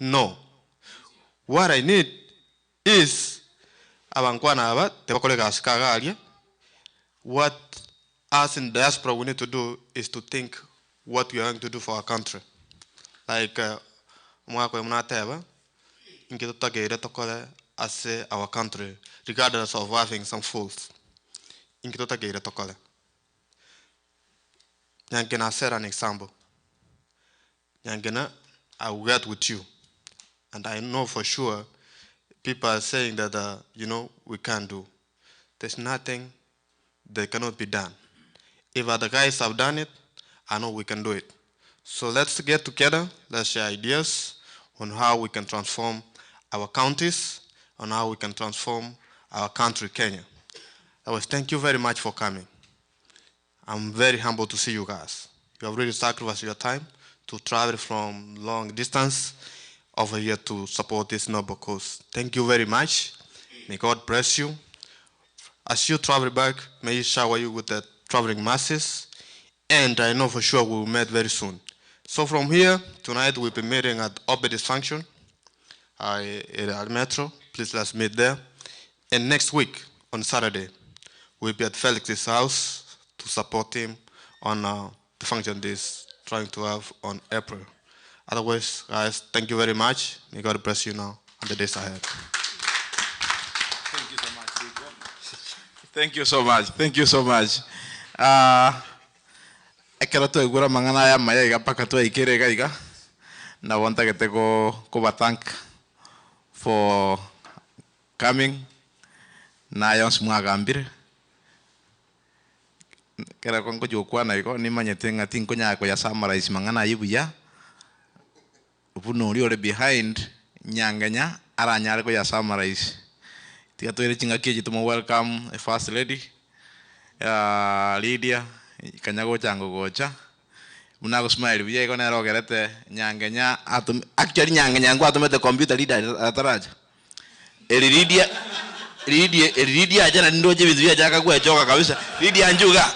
No. What I need is abankwana aba tibakora egasi kaga aria, what us in diaspora we need to do is to think what we are going to do for our country. Like omwaka oyomo nateba, inki totakeire tokore ase our country regardless of having some fools, inki totakeire tokore. Nyankena set an example. Nyankena I will get with you and I know for sure people are saying that uh, you know we can't do. There's nothing that cannot be done. If other guys have done it, I know we can do it. So let's get together, let's share ideas on how we can transform our counties, on how we can transform our country, Kenya. I was thank you very much for coming. I'm very humble to see you guys. You have really sacrificed your time to travel from long distance over here to support this noble cause. Thank you very much. May God bless you. As you travel back, may He shower you with the traveling masses. And I know for sure we will meet very soon. So from here, tonight we'll be meeting at Obedi's function uh, at Metro. Please let's meet there. And next week, on Saturday, we'll be at Felix's house to support him on uh, the function he's trying to have on April. Otherwise, guys, thank you very much. May God bless you now and the days ahead. Thank you so much, Rico. Thank you so much. Thank you so much. Uh, ekero twaigure amang'ana aya amaya iga mpaka twaikire iga iga, nabo ntagete go koba thank for coming, naye onsi mwagambire, Ekero ngochia gokwana igo, nimanyete ng'a tinkonyara koya summarize mang'ana ayio buya, buna oria ore behind nyangenya aranyare koya summarize. Tiga toire ching'aki echi tomo welcome e first lady, Lydia, kanya gocha ngogocha, buna ago smile buya igo nere ogerete nyangenya atome actually nyangenya nkwatomete computer Lydia ataracha. Eri Lydia, Lydia, eri Lydia acha nari ndoche ebinto biachaka gwechoka kabisa. Lydia nchuga.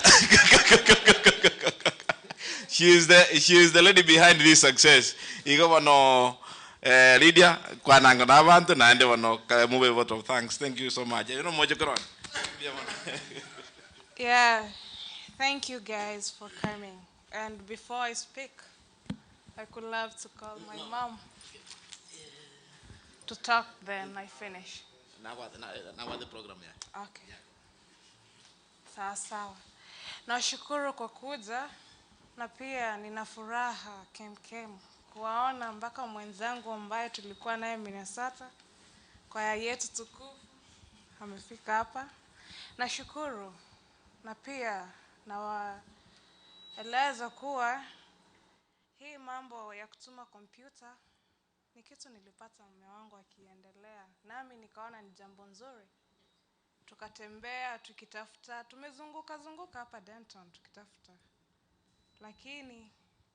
She is the, she is the lady behind this success. Igo bono eh, Lydia, kwananga na abanto naende bono kare mobe vote of thanks. Thank you so much. Erio nomoche korwa. Mbuya mono. Yeah, thank you guys for coming. And before I speak, I could love to call my mom to talk, then I finish. Nabwate program yaye. Okay. Sawa sawa. Nashukuru kwa kuja na pia nina furaha kemkem kuwaona mpaka mwenzangu ambaye tulikuwa naye Minnesota, kwaya yetu tukufu amefika hapa. Nashukuru na pia nawaeleza kuwa hii mambo ya kutuma kompyuta ni kitu nilipata mume wangu akiendelea, nami nikaona ni jambo nzuri. Tukatembea tukitafuta, tumezunguka zunguka hapa Denton tukitafuta, lakini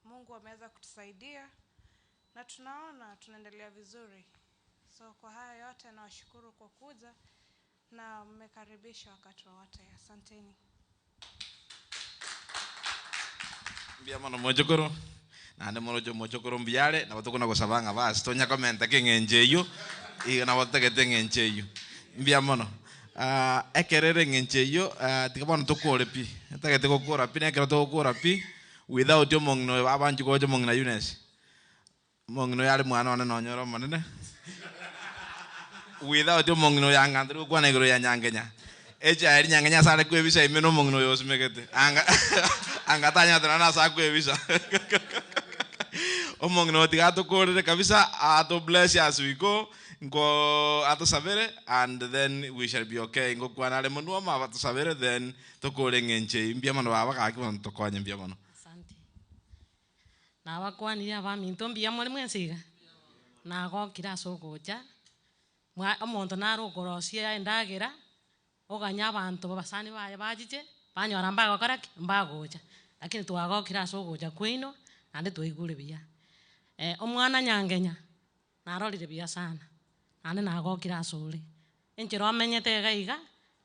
Mungu ameweza kutusaidia na tunaona tunaendelea vizuri. So kwa haya yote nawashukuru kwa kuja na mmekaribishwa wakati wowote. Asanteni. Mbuya mono mochokoro, naende moroche omochokoro mbuya are, nabo tokona gosaba ng'a basi tonya komenta ki eng'encho eyio, igo nabo totagete eng'encho eyio. Mbuya mono. Ah, ekero ere eng'encho eyio, ah, tiga bono tokore pi, ntagete gokora pi, na ekero togokora pi, without omong'ina oyo abanchi gocha omong'ina Eunice, Omong'ina oyo are mwana one nonya ore omonene. Without omong'ina oyo anga ntari gokwana igoro ya Nyangenya. Echae eria Nyangenya ase are kwebisa ime na omong'ina oyo osimegete. Anga anga tanyarete nonya nase akwebisa. Omong'ina oyo tiga atokorere kabisa, ato bless as we go, nko atosabere and then we shall be okay. Ngokwana are monwe omo abatosabere then tokore eng'encho eyio. Mbuya mono baba gaki bono tokonye mbuya mono. Asante. Nabakwanirie abaminto mbuya more mwensi iga? Nagokire ase ogocha, mwa omonto nare okorosia endagera, oganya abanto babasani baye bachiche, banyora mbagokora ki? Mbagocha. Lakini twagokire ase ogocha kwaino, naende twaigure buya. Omwana Nyangenya, Narorire buya sana, naende nagokire asore. Enchera omenyete iga iga,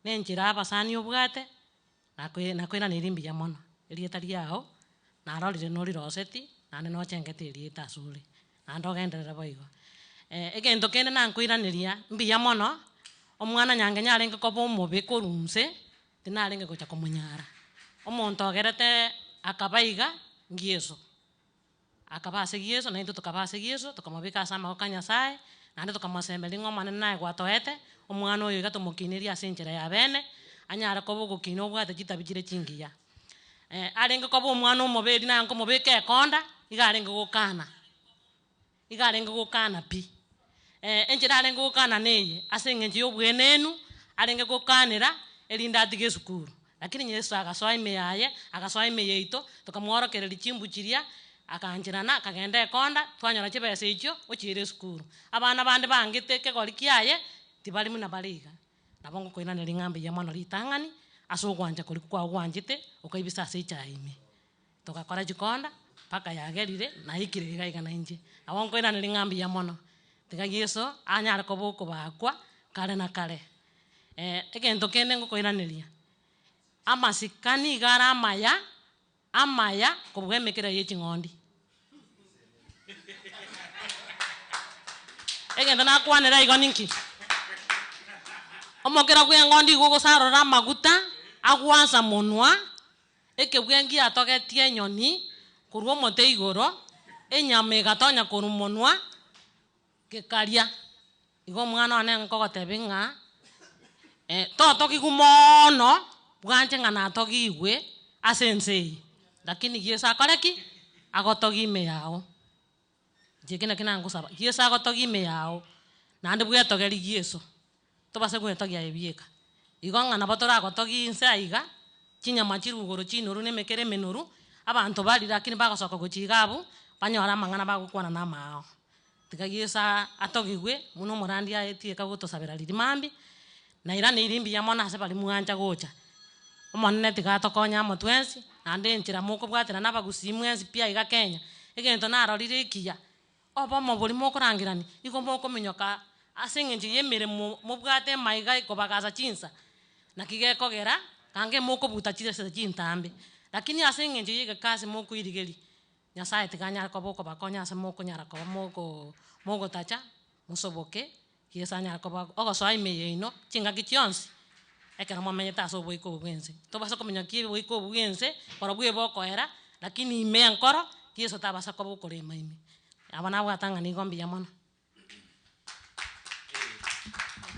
na enchera abasani obwate, nakoe nakoiraneria mbuya mono. Erieta riao, narorire noriroseti, naende nochengete erieta asore, naende ogenderere boigo. Egento kende nankoiraneria mbuya mono, omwana nyange nyarenge koba omobe korwa inse, tinarenge gocha komonyara. Omonto ogerete akaba iga, ngieso. Akaba ase Yeso, naintwe tokaba ase Yeso, tokamobeka ase amaboko a Nyasaye, naende tokamosemeria ng'a Omonene naye gwatoete, omwana oyo iga tomokinerie ase enchera ya bene, anyare koba ogokina obwate chitabi chire chingiya. Arenge koba omwana omobe erio naye nkomobeka ekonda, iga arenge gokana, iga arenge gokana pi. Enchera arenge gokana neye, ase eng'encho ya obwenenu, arenge gokanera erinde atige esukuru. Lakini Yeso agasoa ime yaye, agasoa ime yaito, tokamworokereria chimbu chiria, akaancherana, akagenda ekonda, twanyora chibesa echio, ochiira esukuru. Abana bande bangete ekegori kiaye, tibari buna bare iga. Nabo ngokoiraneria ng'a mbuya mono ritang'ani, ase ogwancha koria kwao gwanchete, okaibisa ase echae ime. Togakora chikonda, mpaka yagerire, naikire iga iga nainche. Nabo nkoiraneria ng'a mbuya mono, tiga Yeso anyare koba okobakwa kare na kare. Egento kende ngokoiraneria, amasikani iga are amaya, amaya kobua emekira ye ching'ondi. Egento nakwanera igo ninki? Omokera bw'eng'ondi igo ogosarora amaguta, agwansa monwa, Ekebwe ngiatogetie enyoni korwa omote igoro, enyama egatonya korwa monwa, gekaria. Igo omwana one nkogotebia ng'a totogigwe moono, bwanche ng'a natogigwe ase ense eye, lakini Yeso akore ki? Agotogie ime yao. Inche eki naki nangosaba, Yeso agotogie ime yao, naende bwetogerie Yeso. Tobase gwetogia aye bieka. Igo ng'a nabo toragotogie inse aiga, chinyama chirwe igoro chinoru na emekere emenoru, abanto baria lakini bagosoka gochia iga abwo, banyore amang'ana bagokwana na amaao. Tiga Yeso atogigwe buna omorandia aetie eka gotosabera riria mambia, nairaneirie mbuya mono ase baria mwancha gocha. Omonene tiga atokonye amo twensi, naende enchera mokobwatera na abagusii mwensi pi aiga Kenya, egento narorire ekiya, Obomo boria mokorangerania, igo mokominyoka ase engencho y'emeremo mobwate emaiga ekobagasa chinsa, naki gekogera ange mokobuta chirese chintambe. Lakini ase engencho y'egekasi mokoirigeria, Nyasaye tiga anyare koba okobakonya ase mokonyara koba moko mogotacha, mosoboke, Yeso anyare koba ogosoa ime yaino chingaki chionsi, ekero momenyete ase oboiko obo bw'ense. Tobasa kominyokia oboiko obo bw'ense, barobwo ebokoera, lakini ime enkoro, Yeso tabasa koba okorema ime. Aba nabwate ng'a nigo mbuya mono.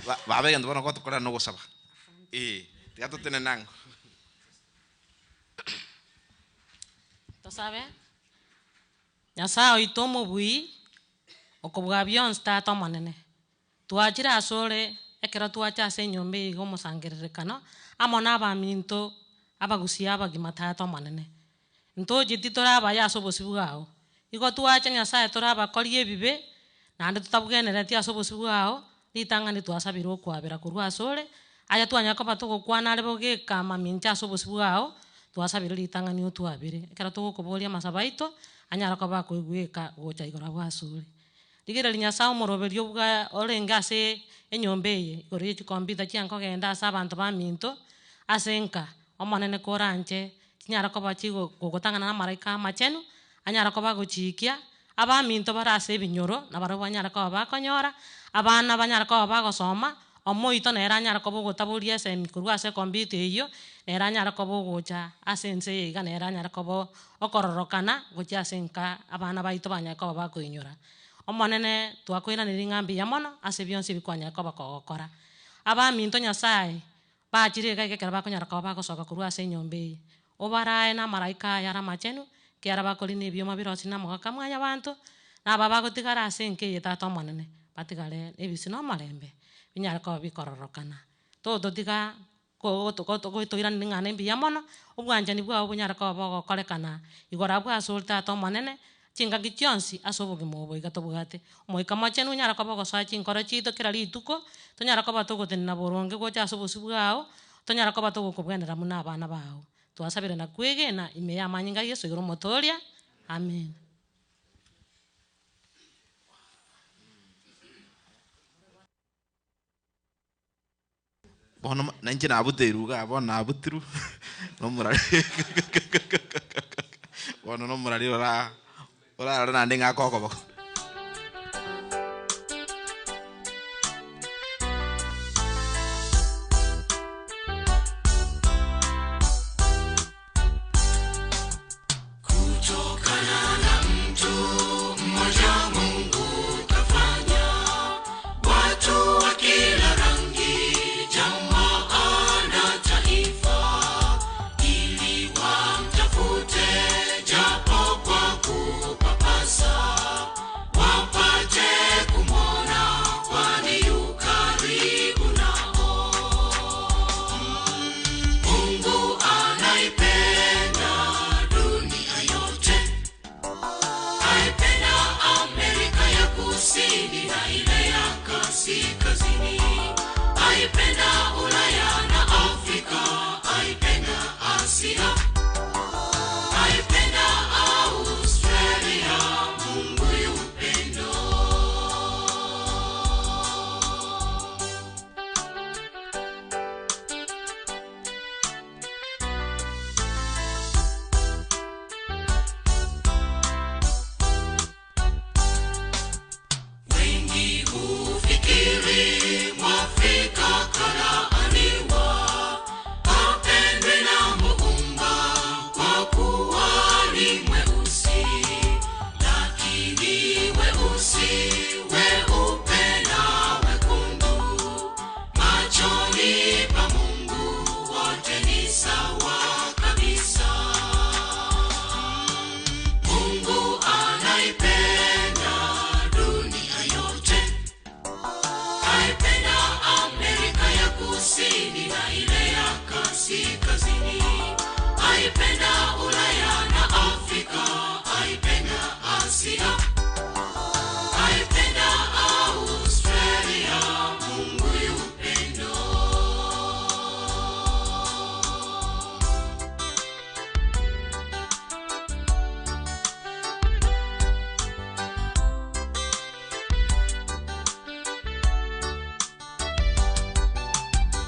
Ba- baba egento bono gotokorera nogosaba. Ee, tiga totenene ang'o. Tosabe. Nyasae oito omobui, okobua bionsi Tata Omonene, twachire asore ekero twacha ase enyomba eye iga omosangererekano, amo nabaminto abagusia abagima Tata Omonene. Ntocheti tore abaya ase obosio bwao. Igo twacha Nyasae tore abakori ebibe, naende totabwenereti ase obosio bwao, ritang'ani twasabire okwabera korwa asore, aya twanyara koba togokwana are bogeka amamincha ase obosio bwao, twasabire ritang'ani otwabere. Ekero togokoboria amasabo aito, anyare koba akoigweka gocha igoro abwo asore. Rigereria Nyasae omoroberio bwa orenge ase enyomba eye, igoro ye chikompyuta chiankogenda ase abanto baminto, ase enka, Omonene koranche, chinyare koba chigo gogotang'ana namaraika amachenu, anyare koba agochikia, abaminto bare ase ebinyoro, nabarabwo banyare koba bakonyora, abana banyare koba bagosoma, omoito nere anyare koba ogotaboria esemi korwa ase ekompiuta eyio, nere anyare koba ogocha ase ense eye iga nere anyare koba okororokana gochia ase nka abana baito banyare koba bakoinyora. Omonene twakoiraneria ng'a mbuya mono ase bionsi ebi kwanyare koba kogokora. Abaminto Nyasaye, Bachire iga iga ekero bakonyara koba bagosoka korwa ase enyomba eye, obarae namaraika aye are amachenu, ekiagera bakorina ebioma birosirie namogaka mwanyabanto, na aba bagotigara ase enka eye Tata Omonene, batigare nebisio na omorembe, binyare koba bikororokana. Tototiga gotoiraneria ng'a nembuya mono, obwanchani bwao bonyare koba bogokorekana igoro abwo asore Tata Omonene, Chingaki chionsi ase obogima obo iga tobwate Omoika Mochenu onyare koba ogosoa chinkoro chiaito kera rituko, tonyare koba togotenena boronge gocha ase obosio bwao, tonyare koba togokobwenera buna abana bao. Twasabire na kwegena ime y'amanyinga a Yeso igoro Omotoria. Amen. Bono nainche nabuteirwe igaa bono nabutirwe nomorari bono nomorari ora orarore naende ng'ake okoboko.